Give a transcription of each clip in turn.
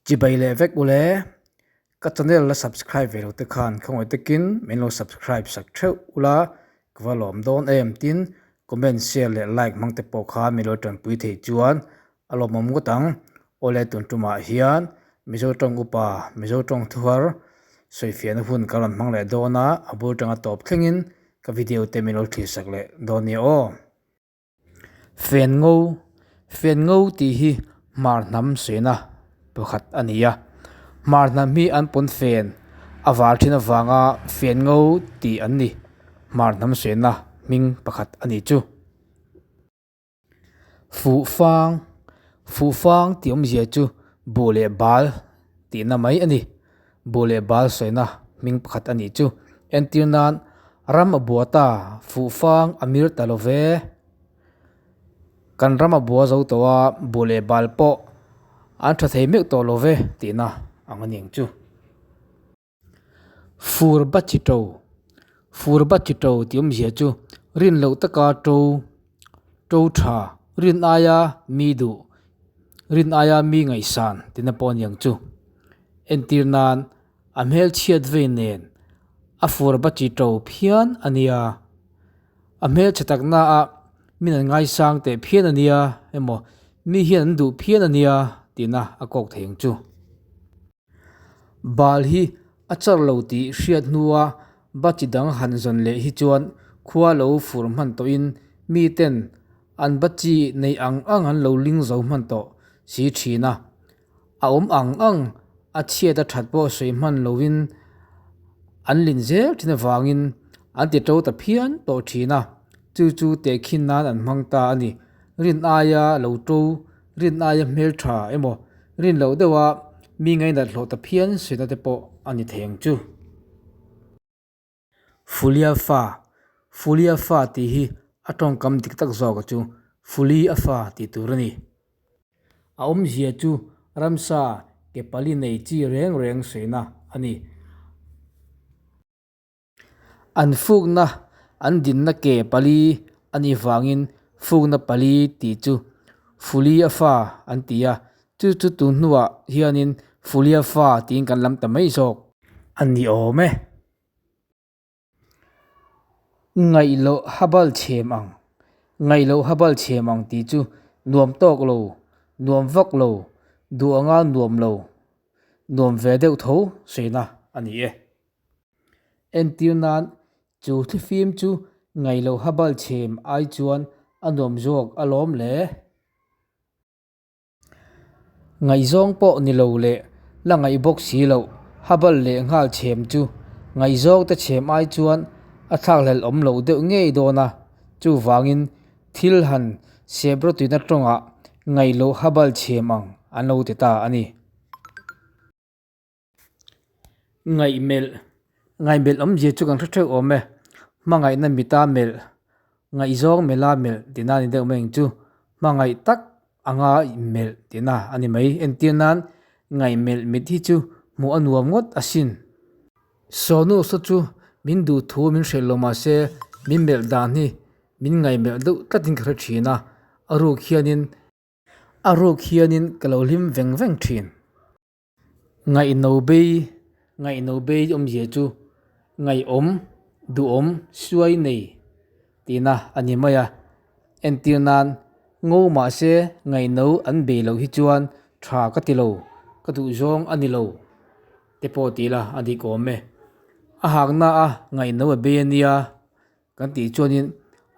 Chibai leh vek ule, ka channel la subscribe ve lo te khan khawngaih takin min lo subscribe sak theuh ula ka va lawm dawn em tin comment share leh like hmang te pawh khan min lo tanpui theih chuan a lawmawm ngawt ang. Awle tun tumah hian Mizo tawng upa Mizo tawng thuhar sawifiahna hun ka rawn hmang leh dawn a, a bul tanga tawp thlengin ka video te min lo thlir sak leh dawn nia aw. Fen ngo, Fen ngo tih hi hmar hnam suihna pakhat a ni a. Hmar hnam hi an pawn fen a var thin avanga fen ngo tih an ni. Hmar hnam suihna hming pakhat a ni chu. Fuh fang, Fuh fang tih awmzia chu buh leh bal tihna mai a ni. Buh leh bal sawina hming pakhat a nih chu. Entir nan, Ram a bua ta, fuh fang a mir ta lo ve. Kan ram a bua zo tawh a, buh leh bal pawh an tha thei meuh tawh lo ve tihna ang a ni ang chu. Fur ba chi to, Fur ba chi to tih awmzia chu rin loh taka to, to tha, rin aia mi duh, rin aia mi ngaihsan tihna pawh a ni ang chu. Entir nan a hmelchhiat vei nen a fur ba chi to phian a nia, a hmelchhe takna ah min an ngaisang teh phian a nia emaw mi hian an duh phian a nia tihna a kawk thei ang chu. Bal hi a char lo tih hriat hnua ba chi dang han zawn leh hi chuan khua lo fur hman tawhin mi ten an ba chi neih ang ang an lo ling zo hman tawh si thin a. A awm ang ang a chhiat a that pawh sawi hman lovin an lin zel thin avangin an ti to ta phian tawh thin a, chu chu tehkhin nan an hmang ta a ni. Rin aia lo to, rin aia hmeltha emaw Rin loh deuha mi ngainat hlawh ta phian suihna te pawh a ni thei ang chu. Fulia fa, Fulia fa tih hi a tawngkam dik tak zawka chu Fuli a fa tih tur a ni. A awmzia chu ramsa ke pali nei chi reng reng suihna a ni. An fukna an dinna ke pali a nih vangin fukna pali tih chu Fuli a fa an ti a, chu chu tun hnuah hianin Fulia fa tiin kan lam ta mai zawk a ni awm e. Ngaihloh habal chhem ang, Ngaihloh habal chhem ang tih chu nuam tawk lo, nuam vak lo, duh anga nuam lo, nuam ve deuh tho sawiina a ni e. Entir nan, chu thlifim chu ngaihloh habal chhem ai chuan a nuam zawk alawm le. Ngaihzawng pawh ni lo leh la ngaih bawk si loh habal leh nghal chhem chu ngaihzawng te chhem ai chuan a thlakhlelh awm loh deuh ngei dawn a, chuvangin thil han sep rawtuina tawngah ngaihloh habal chhem ang an lo ti ta a ni. Ngaihmelh, Ngaihmelh awmzia chu kan hre theuh awm e. Hmangaihna mita melh, ngaihzawng melha melh tihna a ni deuh mai ang chu. Hmangaih tak anga melh tihna a ni mai. Entir nan ngaihmelh mit hi chu hmuh a nuam ngawt asin. Sawnu saw chu min duh thu min hrilh lo mahse min melh dan hi min ngaihmelh deuh tlatin ka hre thin a, a ruk hianin a ruk hianin ka lo hlim veng veng thin. Ngaihno bei, Ngaihno bei awmzia chu ngaihawm, duhawm, suai nei tihna a ni mai a. Entir nan, ngo mahse ngaihno an bei loh hi chuan tha ka ti lo, ka duh zawng a ni lo te pawh ti ila a dik awm e. A hakna a ngaihno a bei a nia kan tih chuanin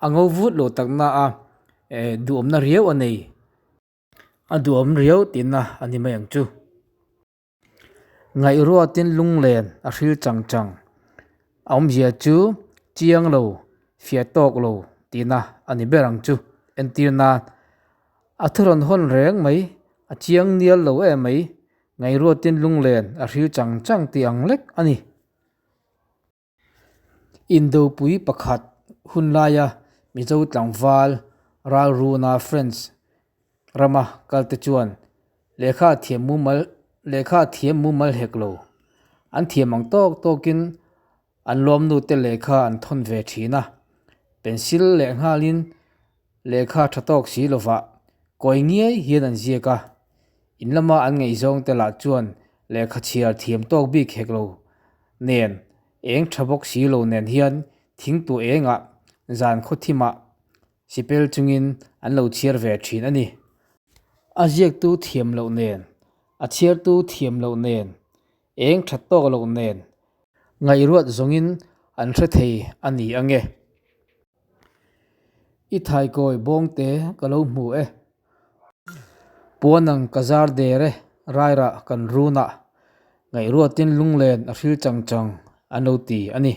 a ngo vut lo takna a duhawmna riau a nei. A duhawm riau tihna a ni mai ang chu. Ngaihruatin lunglen a hril chang chang. A awmzia chu chiang lo, fiah tawk lo tihna a ni ber ang chu. Entir nan, a thu rawn hawn reng mai, a chiang nial lo em mai, ngaihruatin lunglen a hril chang chang tih ang lek a ni. Indopui pakhat hun laia Mizo tlangval ralruna French rama kalte chuan lehkha thiam mumal lehkha thiam mumal hek lo. An thiam ang tawk tawkin an lawmnute lehkha an thawn ve thin a, pencil leh nghalin lehkha tha tawk si lovah kawi ngiai hian an ziak a. In lama an ngaihzawng te lah chuan lehkha chhiar thiam tawk bik hek lo nen, eng tha bawk si lo nen hian thingtu engah zan khawthimah sipel chungin an lo chhiar ve thin a ni. A ziaktu thiam loh nen, a chhiartu thiam loh nen, eng tha tawk loh nen ngaihruat zawngin an hre thei a ni ange. I thaikawi bawngte ka lo hmu e. Puan ang ka zar der e, rairah kan runah ngaihruatin lunglen a hril chang chang an lo ti a ni.